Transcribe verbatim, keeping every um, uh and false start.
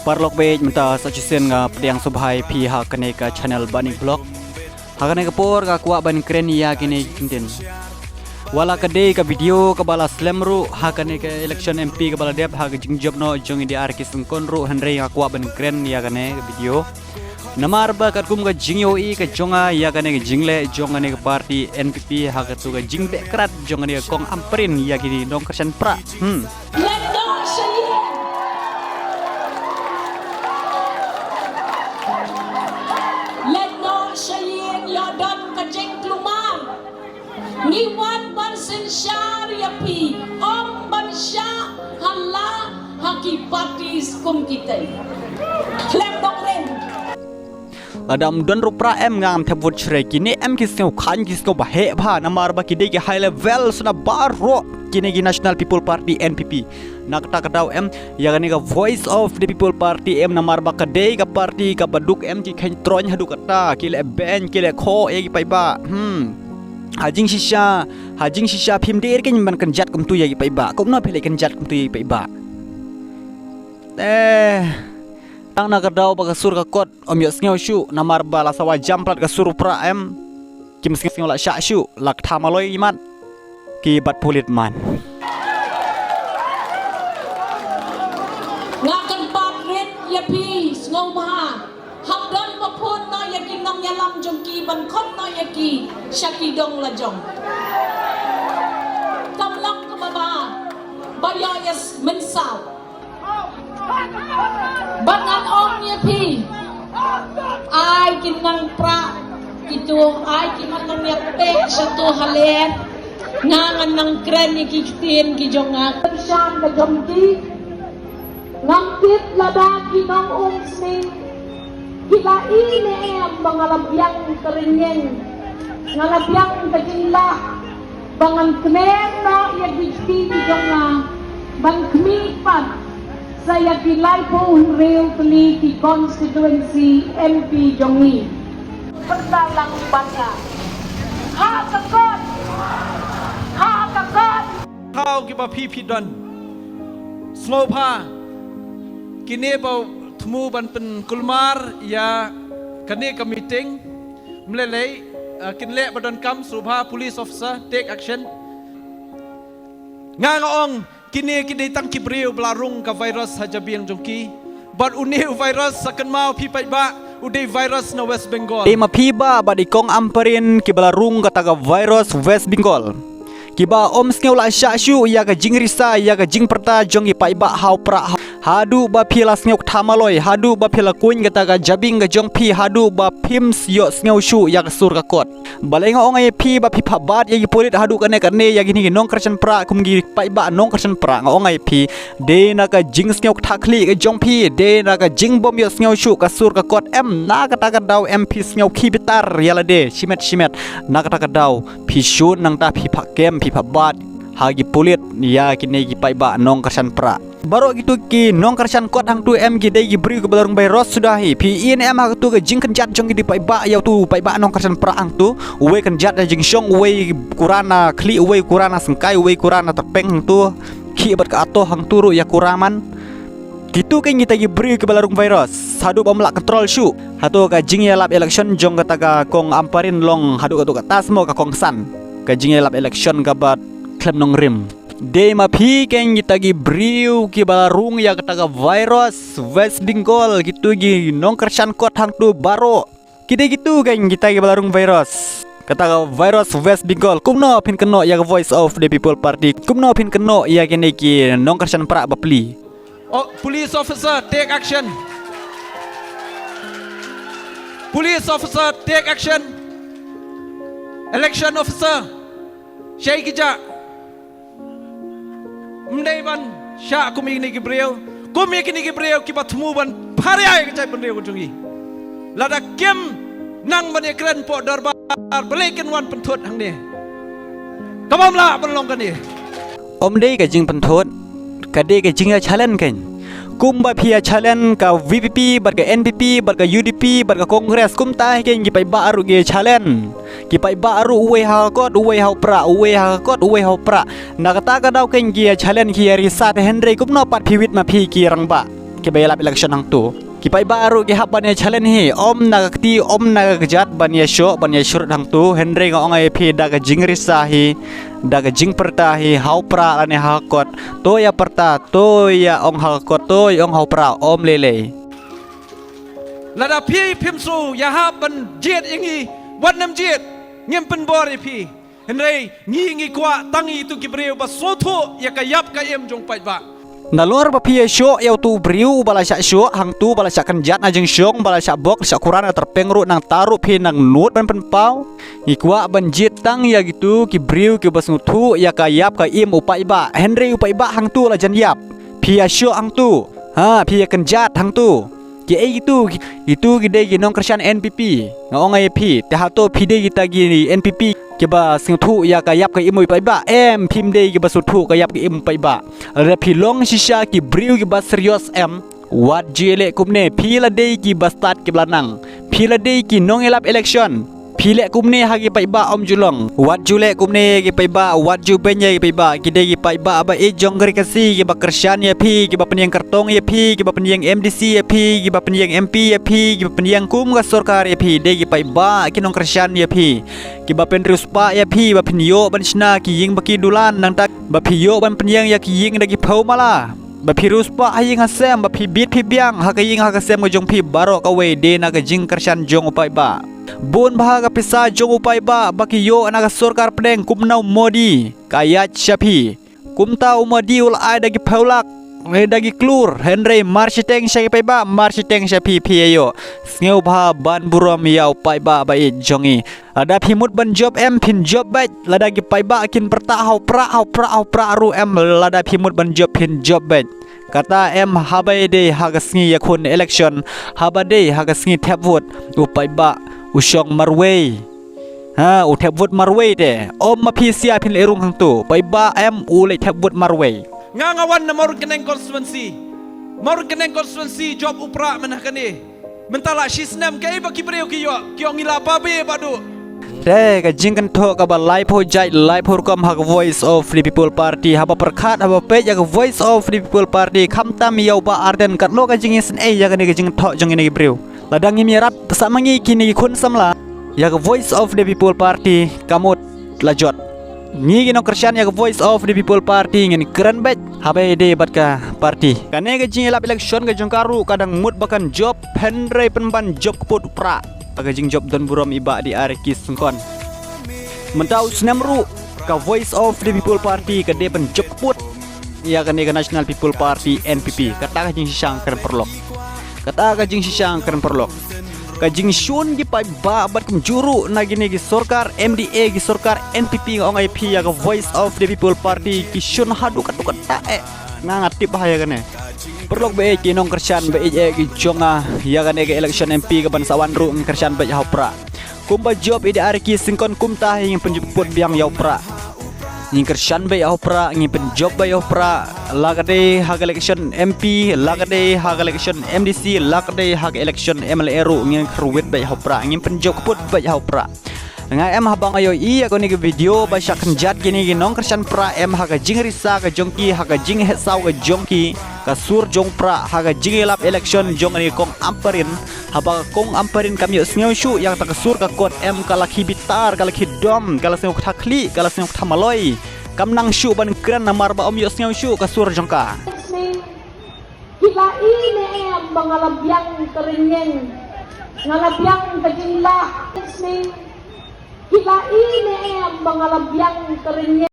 Paralok bad mynta sa shisien nga pdiang sngewbha ïa phi ha kane ka channel Bani Vlog. Ha kane ka por nga kwah ban kren ïa kine ki kyntien. Wat la ka dei ka video kaba la slem ruh ha kane ka election M P kaba la dep ha ka jingjop noh jong i D R K Syngkon ruh, hynrei nga kwah ban kren ïa kane ka video. Namar ba katkum ka jingïohi ka jong nga ïa kane ka jingleh jong kane ka party N P P ha katu ka jingbeh krad jong kane ka Kong Ampareen ïa kine ki nongkyrshan pra. Hmm. Leit noh sha ïing. Leit noh sha ïing, ïoh don ka jingkulmar. Ngi wan ban synshar ïa phi, ym ban shah ha la ha ki party kum kita. Khlem dong ren. Lada ym don ruh pra em, ngam thep vote shuh re. Kine em ki sngewkhan, ki sngewbha heh bha, namar ba ki dei ki high level sha na baroh kine ki National People Party, N P P. Na kata ka daw em, ïa kane ka Voice of the People Party em, namar ba ka dei ka party kaba duk em, ki kheiñ troiñ haduh katta, ki leh beiñ, ki leh khoh ïa ki paidbah. Hmm. Ha jingshisha, ha jingshisha phim dei re kein ban kynjat kumtu ïa ki paidbah. Kumno phi leh kynjat kumtu ïa ki paidbah? Eh, tang na ka daw ba ka sur ka kot ym ïohsngew shuh, namar ba la sawa jam palat ka sur u pra em. Kim sngew, sngew lah shah shuh, la kthah maloi imat. Ki bat pulit man. Nga kynpat rit ïa phi sngewbha. Hap don ba phone noh ïa ki nongïalam jong ki ban khot noh ïa ki sha ki dong la jong. Kam long kaba ba ba ïoh ïa mynsaw. Ba ngan ong ïa phi, ai ki nang pra kito, ai ki nang ïa pek sha to halen. Nga ngan nang kren ïa ki ktien ki jong nga. Shan ka jong ki. Ngam tip lada ki nong um sning ki la i ne em ba nga la biang ka rynïeng, nga la biang ka jinglah, ba ngan kmen noh ïa ki kti ki jong nga ban khmih pat sa ïa ki laiphew hynriew tylli ki constituency M P jong ngi. Pynta lang bad nga ha ka kot, ha ka kot. Thaw kiba phi phi don. Sngewbha kine ba thmu ban pynkulmar ïa kane ka meeting. Mlelei, uh, kin leh ba donkam, sngewbha police officer take action. Nga nga ong kine ki dei tang ki briew ba la rung ka virus ha jabieng jong ki. Bad une u virus sa kynmaw phi paidbah, u dei virus na West Bengal. Dei ma phi bah bad i Kong Ampareen kiba la rung kata ka virus West Bengal. Kiba ym sngew lah shah shuh ïa ka jingrisa, ïa ka jingpyrta jong ki paidbah ha u pra. Haduh ba phi la sngew kthah maloi, haduh ba phi la kuiñ kata ka jabieng ka jong phi, haduh ba phim ïohsngew shuh ïa ka sur ka kot. Balei nga ong ïa phi ba phi phah bat ïa ki pulit haduh kane kane ïa kine ki nongkyrshan pra kum ki paidbah nongkyrshan pra, nga ong ïa phi. Dei na ka jingsngew kthah khlieh ka jong phi, dei na ka jingbym ïohsngew shuh ka sur ka kot em, na kata ka daw em phi sngew khih bitar ïa lade shimet shimet. Na kata ka daw phi shun nangta phi phah kem, phi phah bat ha ki pulit ïa kine ki paidbah nongkyrshan pra. Baroh kitu ki nongkyrshan kot hangtu em ki dei ki briew kiba la rung virus suda hi. Phi i ne em ha katu ka jingkynjat jong ki dei paidbah ïa utu paidbah nongkyrshan pra hangtu. Uwei kynjat na jingshong, uwei kura na khlieh, uwei kura na syngkai, uwei kura na tyrpeng hangtu. Khih bad ka ato hangtu ruh ïa kura man. Kitu kein kita ki briew kiba la rung virus. Haduh bym lah control shuh. Hato ka jingïalap election jong kata ka Kong Ampareen long haduh katu kata seh mo ka kongsan. Ka jingïalap election kaba khlem nongrim. Dei ma phi kein kita ki briew kiba la rung ïa kata ka virus West Bengal, kitu ki nongkyrshan kot hangtu baroh. Ki dei kitu kein kita kiba la rung virus. Kata ka virus West Bengal. Kumno phin kynnoh ïa ka Voice of the People Party? Kumno phin kynnoh ïa kine ki nongkyrshan pra bapli? Oh, police officer, take action. Police officer, take action. Election officer, shai ki ja. Ym dei ban shah kum ïa kine ki briew, kum ïa kine ki briew kiba thmu ban pharia ïa ka jaitbynriew ka jong ngi. Lada kim nang ban ïakren hapoh dorbar, balei kin wan pynthut hangne? Ka bym lah ban long kane. Ym dei ka jingpynthut, ka dei ka jingïa challenge kein. Kumba phi ïa challenge ka V P P bad ka N P P bad ka U D P bad ka Congress, kumta hi kein ki paidbah ruh ki ïa challenge. Ki paidbah ruh uwei ha ka kot, uwei ha u pra, uwei ha ka kot, uwei ha u pra. Na kata ka daw kein ki ïa challenge, ki ïa risa te, hynrei kumno pat phi wit ma phi ki rangbah? kiba ïalap election hangtu. Ki paidbah ruh ki hap ban ïa challenge hi, ym na ka kti, ym na ka kjat ban ïa shoh, ban ïa shrut hangtu, hynrei nga ong ïa phi da ka jingrisa hi, da ka jingpyrta hi, ha u prah lane ha ka kot, to ïa pyrta, to ïa ong ha ka kot, to ïa ong ha u prah, ym lei lei. Lada phi phim shu ïa hap ban jied ïa ngi, wat nym jied, ngim pynbor ïa phi. Hynrei ngi ngi kwah tang ïa itu ki briew ba sngewthuh ïa ka ïap ka im jong paidbah. Nalor ba phi ïa shoh ïa utu u briew uba la shah shoh hangtu, ba la shah kynjat na jingshong, ba la shah bok shah kuran ka tyrpeng ruh, nangta ruh phi nang nud ban pynpaw. Ngi kwah ban jied tang ïa kitu ki briew kiba sngewthuh ïa ka ïap ka im u paidbah. Hynrei u paidbah hangtu la jan ïap. Phi ïa shoh hangtu. Ha, phi ïa kynjat hangtu. Kiei kitu, ki, kitu ki dei ki nongkyrshan N P P. Nga ong ïa phi, te hato phi dei kita ki N P P kiba sngewthuh ïa ka ïap ka im u paidbah? Em, phim dei kiba sngewthuh ka ïap ka im u paidbah. Lada phi long shisha ki briew kiba serious em, wat ju leh kumne, phi la dei kiba stad kiba la nang. Phi la dei ki nongïalap election. Phi leh kumne ha ki paidbah, ym ju long. Wat ju leh kumne ïa ki paidbah, wat ju beiñ ïa ki paidbah. Ki dei ki paidbah ba ïeit jong ka Ri Khasi, kiba kyrshan ïa phi, kiba pynïeng kyrtong ïa phi, kiba pynïeng M D C ïa phi, kiba pynïeng M P ïa phi, kiba pynïeng kum ka sorkar ïa phi. Dei ki paidbah ki nongkyrshan ïa phi, kiba pynriewspah ïa phi, ba phin ïoh ban shna ki ïing ba ki dulan, nangta ba phi ïoh ban pynïeng ïa ki ïing da ki phew mala. Ba phi riewspah ha ïing ha sem, ba phi bit phi biang ha ka ïing ha ka sem ka jong phi, baroh kawei dei na ka jingkyrshan jong u paidbah. Bun bha ka pisa jong u paidbah ba ki ïoh na ka sorkar pdeng kumno Modi ka ïaid sha phi. Kumta u Modi u la ai da ki phew lak, eh, da ki klur, hynrei mar shiteng sha ki paidbah, mar shiteng sha phi, phi ïa ïoh. Sngewbha ban burom ïa u paidbah ba ïeit jong ngi. Lada phi mut ban jop em, phin jop beit. Lada ki paidbah kin pyrta ha u prah, ha u prah, ha u prah ruh em, lada phi mut ban jop, phin jop beit. Kata em, haba dei ha ka sngi ïakhun election, haba dei ha ka sngi thep vote, u paidbah u shong marwei. Ha, u thep vote marwei te. Ym ma phi sia phin leh rung hangtu. Paidbah em, u leh thep vote marwei. Nga nga wan na Mawryngkneng constituency. Mawryngkneng constituency jop u prah mynta kane. Mynta la shi snem kaei ba ki briew ki ïoh, ki ong ngi la pabe ba duh. Te ka jingkynthoh kaba laiphew jait laiphew rukom ha ka Voice of the People Party, haba pyrkhat, haba peit ïa ka Voice of the People Party, khamtam ïa u Bah Ardent, katno ka jingisynei ïa kane ka jingkynthoh jong kine ki briew. Lada ngim ïarap sa ma ngi kine ki khun samla ïa ka Voice of the People Party, ka mut la jot. Ngi ki nongkyrshan ïa ka Voice of the People Party ngin kren beit haba ïadei bad ka party. Kane ka jingïalap election ka jong ka ruh ka dang mut ba kan jop, hynrei pynban jop kput u prah. Ka jingjop don burom i Bah D R K Syngkon. Mynta u snem ruh ka Voice of the People Party ka dei ban jop kput ïa kane ka National People Party, N P P. Kata ka jingshisha kren paralok. Kata ka jingshisha kren paralok. Ka jingshun ki paidbah bad kumjuh ruh na kine ki sorkar M D A, ki sorkar N P P, nga ong ïa phi ïa ka Voice of the People Party ki shun haduh katto katta eh. Nga nga tip bha ïa kane. Paralok ba ïeit, ki nongkyrshan ba ïeit eh ki jong nga, ïa kane ka election M P kaban sa wan ruh ngin kyrshan beit ha u prah. Kumba jop i D R K Syngkon kumta hi ngin pynjop kput biang ïa u prah. Ngin kyrshan beit ha u prah, ngin pynjop beit ha u prah. La ka dei ha ka election M P, la ka dei ha ka election M D C, la ka dei ha ka election M L A ruh ngin kyrwit beit ha u prah, ngin pynjop kput beit ha u prah. Nga em haba nga ïohi ïa kane ka video ba shah kynjat kine ki nongkyrshan prah em ha ka jingrisa ka jong ki, ha ka jingheh saw ka jong ki, ka sur jong prah, ha ka jingïalap election jong kane ka Kong Ampareen. Haba ka Kong Ampareen kam ïohsngew shuh ïa kata ka sur ka kot em, ka la khie bitar, ka la khie dom, ka la sngew kata khlieh, ka la sngew kata maloi. Kam nang shuh ban kren namar ba ym ïohsngew shuh ka sur jong ka. Ki la ïohi ne em ba nga la biang ka rynïeng, nga la biang ka jinglah. Ki la ïohi ne em ba nga la biang ka rynïeng.